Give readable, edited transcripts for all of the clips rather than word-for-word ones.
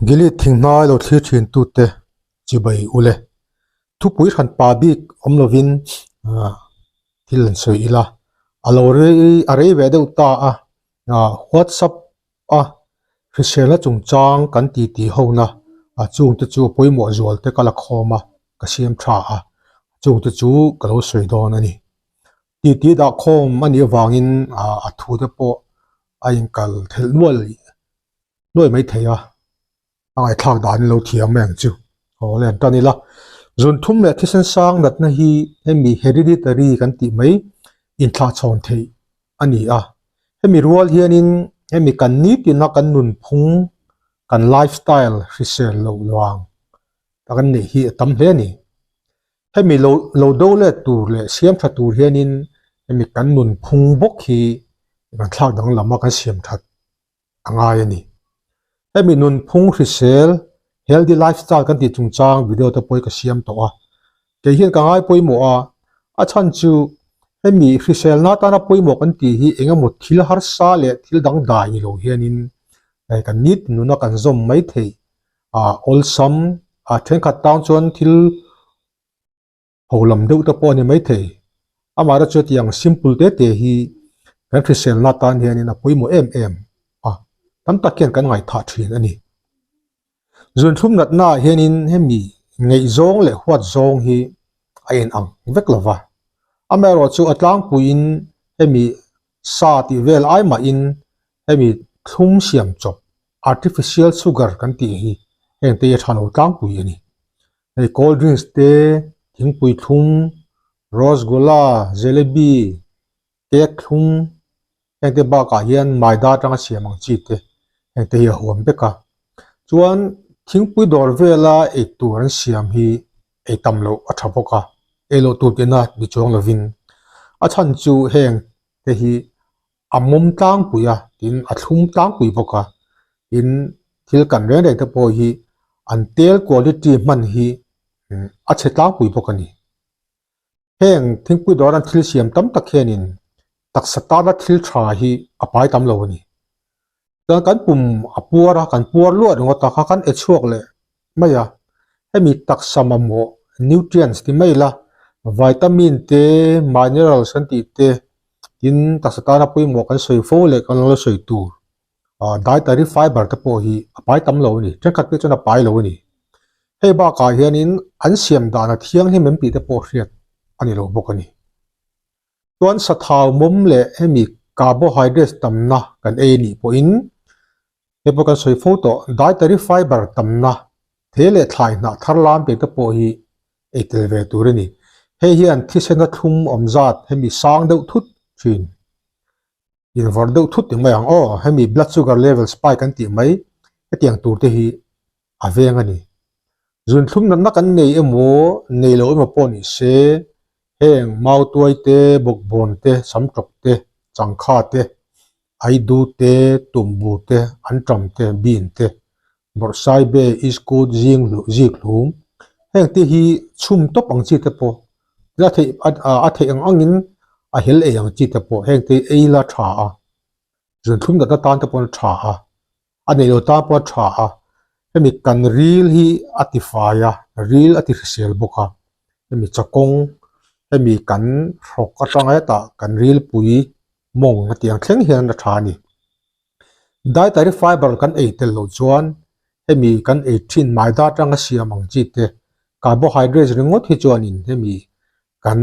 Gilead thinghnai lo thlir thin tute chibai ule. Thupui hran pa bik awm lovin thil an sawi ila. A lo rei a rei ve deuh ta a, WhatsApp a hriselna chungchang kan ti ti ho na chungte chu pawimawh zual te ka la khawm a, ka siam tha a, chungte chu ka lo sawi dawn a ni. Ti ti dah khawm a nih avangin a thu te pawh a inkal thelh nual nuai mai thei a, a ngaihthlak dan in lo thiam mai ang chu. Aw le an tan ila. Zun thum leh thisen sang natna hi hemi hereditary kan tih mai inthlahchhawn theih a ni a. Hemi rual hianin hemi kan nitina kan nunphung, kan lifestyle hrisel loh luang tak an neih hi a tam hle a ni. Hemi lo lo do let tur leh siam tha tur hianin hemi kan nunphung bawk hi kan thlak danglam a kan siam that a ngai a ni. Hemi nunphung hrisel, healthy lifestyle kan tih chungchang video te pawh hi ka siam tawh a. Kei hian ka ngai pawimawh a, a chhan chu hemi hriselna atana pawimawh kan tih hi eng emaw thil harsa leh thil dangdai ni lo hianin kan nitin nuna kan zawm mai theih a awlsam a thenkhat tan chuan thil ho lam deuh te pawh a ni maithei. Amaherawhchu hetiang simple te te hi kan hriselna atan hianin a pawimawh em em a, tam tak hian kan ngaihthah thin a ni. Zunthlum natna ah hianin hemi ngaihzawng leh huat zawng hi a inang vek lo va. Amaherawhchu a tlangpuiin hemi sa tih vel ai mahin hemi thlum siam chawp artificial sugar kan tih hi heng te hi a tha lo tlangpui a ni. Hei cold drinks te, thingpui thlum, rosgulla, jalebi, cake thlum heng te bakah hian maida atanga siam ang chi te heng te hi a huam vek a. Chuan thingpui dawr vela ei tur an siam hi ei tam loh a tha bawk a, ei loh tur tihna ni chuang lovin a chhan chu heng te hi a mawm tlangpui a tin a thlum tlangpui bawk a tin thil kan reng reng te pawh hi an tel quality hman hi a chhe tlangpui bawk a ni. Heng thingpui dawr an thil siam tam tak hianin taksa tana thil tha hi a pai tam lo a ni. Chuan kan pum a puar a, kan puar luah ringawt a kha kan e chhuak leh mai a, hemi taksa mamawh nutrients ti mai ila vitamin te minerals kan tih te tin taksa tana pawimawh kan sawi fo leh kan lo sawi tur ah dietary fiber te pawh hi a pai tam lo a ni thenkhat phei chuan a pai lo a ni. Hei bakah hianin an siam dan a thianghlim em tih te pawh hriat a ni lo bawk a ni. Chuan sathau mawm leh hemi carbohydrates tamna kan ei anih pawhin hei pawh kan sawi fo tawh dietary fiber tamna thei leh thlai hnah thar lam tih te pawh hi ei tel ve tur a ni. Hei hian thisena thlum awm zat hemi sang deuh thut thin invawrh deuh thut ti mai ang aw hemi blood sugar level spike an tih mai hetiang tur te hi a veng a ni. Zunthlum natna kan nei emaw nei lo emaw pawh ni se heng mautuai te, bawkbawn te, samtawk te, changkha te, aidu te, tumbu te, anṭam te, bean te, bawrhsaibe, iskut, zing hlu, zik hlum heng te hi chhum tawp ang chi te pawh a theih a theih ang angin a hel ei ang chi te pawh heng te hi ei la tha a, zunthlum natna tan te pawh a tha a. A neih lo tan pawh a tha a, hemi kan ril hi a ti fai a, ril a ti hrisel bawk a, hemi chakawng, hemi kan hrawk atanga hetah kan rilpui mawng a tih ang thleng hian a tha a ni. Dietary fiber kan ei tel loh chuan hemi kan ei thin maida atanga siam ang chi te carbohydrates ringawt hi chuanin hemi kan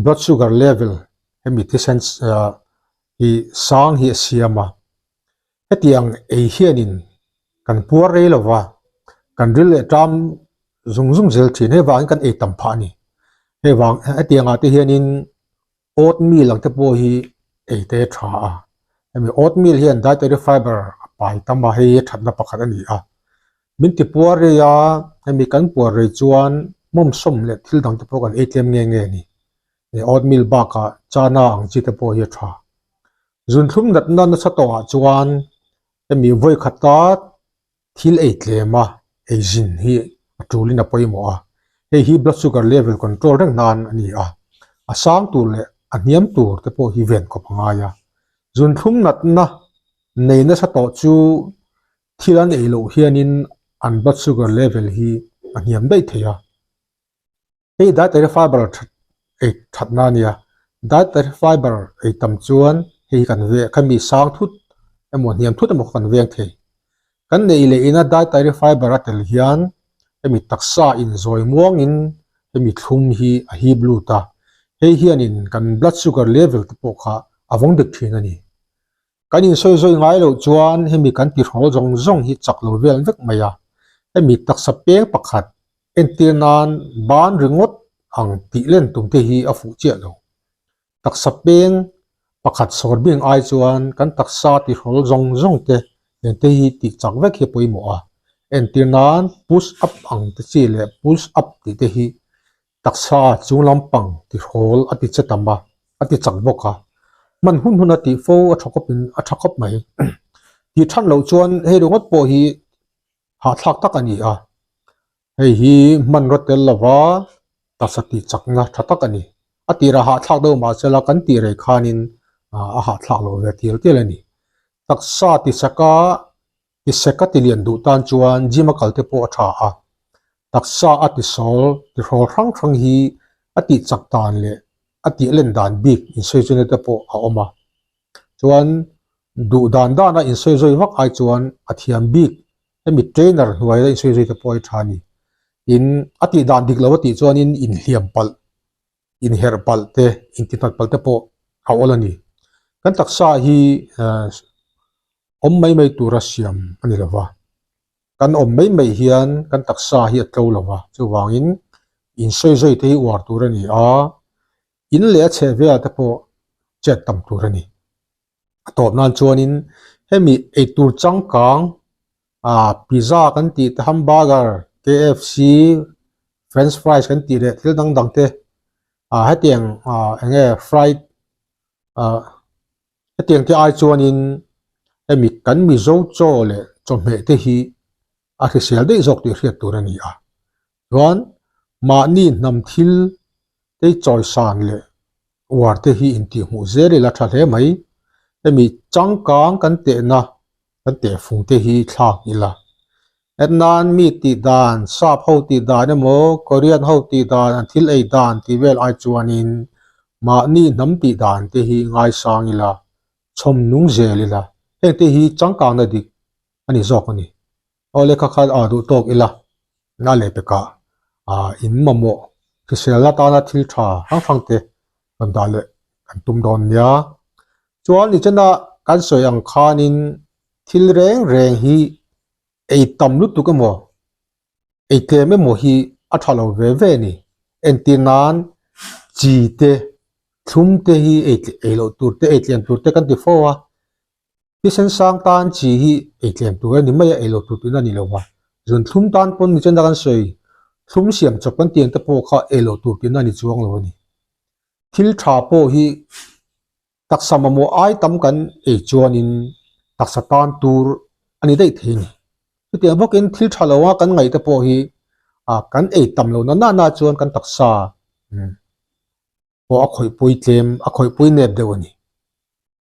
blood sugar level hemi thisen hi sang hi a siam a. Hetiang ei hianin kan puar rei lo va, kan ril leh ṭam zung zung zel ṭhin. Hei vangin kan ei tam phah a ni. Hei vang hetiangah te hianin oatmeal ang te pawh hi ei te a ṭha a. Hemi oatmeal hian dietary fiber a pai tam a, hei hi a ṭhatna pakhat a ni a. Min ti puar rei a, hemi kan puar rei chuan hmawmsawm leh thil dang te pawh kan ei tlem nge nge a ni. Oatmeal bakah chana ang chi te pawh hi a ṭha. Zunthlum natna nasa tawhah chuan hemi vawi khata thil ei tlem a ei zin hi a tulin a pawimawh a, hei hi blood sugar level control reng nan a ni a, a sang tur leh a hniam tur te pawh hi ven khawp a ngai a. Zunthlum natna nei nasa tawh chu thil an ei loh hianin an blood sugar level hi a hniam daih thei a. Hei dietary fiber that ei thatna a nia. Dietary fiber ei tam chuan hei hi kan ve khami sang thut emaw hniam thut emaw kha kan veng thei. Kan neih leh ina dietary fiber a tel hian hemi taksa inzawi muangin hemi thlum hi a hip lut a, hei hianin kan blood sugar level te pawh kha a vawng dik thin a ni. Kan insawi zawi ngai loh chuan hemi kan tihrawl zawng zawng hi chak lo vel vek mai a, hemi taksa peng pakhat entir nan ban ringawt ang tih len tum te hi a fuh chiah lo. Taksa peng pakhat sawr bing ai chuan kan taksa tihrawl zawng zawng te engte hi tih chak vek hi a pawimawh a, entir nan push up ang te chi leh push up tih te hi taksa chung lampang tihrawl a ti che tam a, a ti chak bawk a, hman hun hun a tih fo a tha khawp in a tha khawp mai. Tih that loh chuan hei ringawt pawh hi hahthlak tak a ni a, hei hi hmanraw tel lova taksa tih chakna tha tak a ni. A tirah hahthlak deuh mahse la kan tih rei khanin a hahthlak loh ve tial tial a ni. Taksa ti chaka ti sek a ti lian duh tan chuan gym a kal te pawh a tha a, taksa a ti sawl ti hrawl hrang hrang hi a tih chak dan leh a tih len dan bik insawi chuna te pawh a awm a. Chuan duh dan dana insawi zawi vak ai chuan a thiam bik hemi trainer hnuaia insawi zawi te pawh hi tha a ni. Tin, a tih dan dik lo a tih chuanin inhliam palh, inherh palh te, intihnat palh te pawh a awl a ni. Kan taksa hi awm mai mai tura siam a ni lo va, kan awm mai mai hian kan taksa hi a tlo lo va, chuvangin insawi zawi te hi uar tur a ni a, in leh a chheh velah te pawh chet tam tur a ni. A tawp nan chuanin hemi eitur changkang ah pizza kan tih te hamburger, KFC, french fries kan tih leh thil dang dang te ah hetiang ah eng nge fried ah hetiang te ai chuanin hemi kan Mizo chaw leh chawhmeh te hi a hrisel daih zawk tih hriat tur a ni a. Chuan mahni hnam thil te chawisan leh uar te hi intihhmuh zel ila tha hle mai. Hemi changkang kan tehna kan tehfung te hi thlak ila. Etnan mi tih dan, sap ho tih dan emaw, Korean ho tih dan, an thil ei dan tih vel ai chuanin mahni hnam tih dan te hi ngaisang ila, chhawm nung zel ila. Heng te hi changkangna dik a ni zawk a ni. Aw lehkha kha a duh tawk ila, na leh pekah ah in mamawh hrisel atana thil tha hrang hrang te rawn dah leh kan tum dawn nia. Chuan nichina kan sawi ang khanin thil reng reng hi ei tam lutuk emaw ei tlem emaw hi a tha lo ve ve a ni. Entir nan chi te thlum te hi ei ei loh tur te ei tlem tur te kan ti fo a. Thisen sang tan chi hi ei tlem tur a ni mai a, ei lo tur tihna a ni lo va. Zun thlum tan pawn nichen a kan sawi, thlum siam chawp kan tih ang te pawh kha ei lo tur tihna a ni chuang lo a ni. Thil tha pawh hi taksa mamawh ai tam kan ei chuanin taksa tan tur a ni daih thei a ni. Chutiang bawkin thil tha lo a kan ngaih te pawh hi kan ei tam lo na nana chuan kan taksa pawh a khawihpui tlem, a khawihpui nep deuh a ni.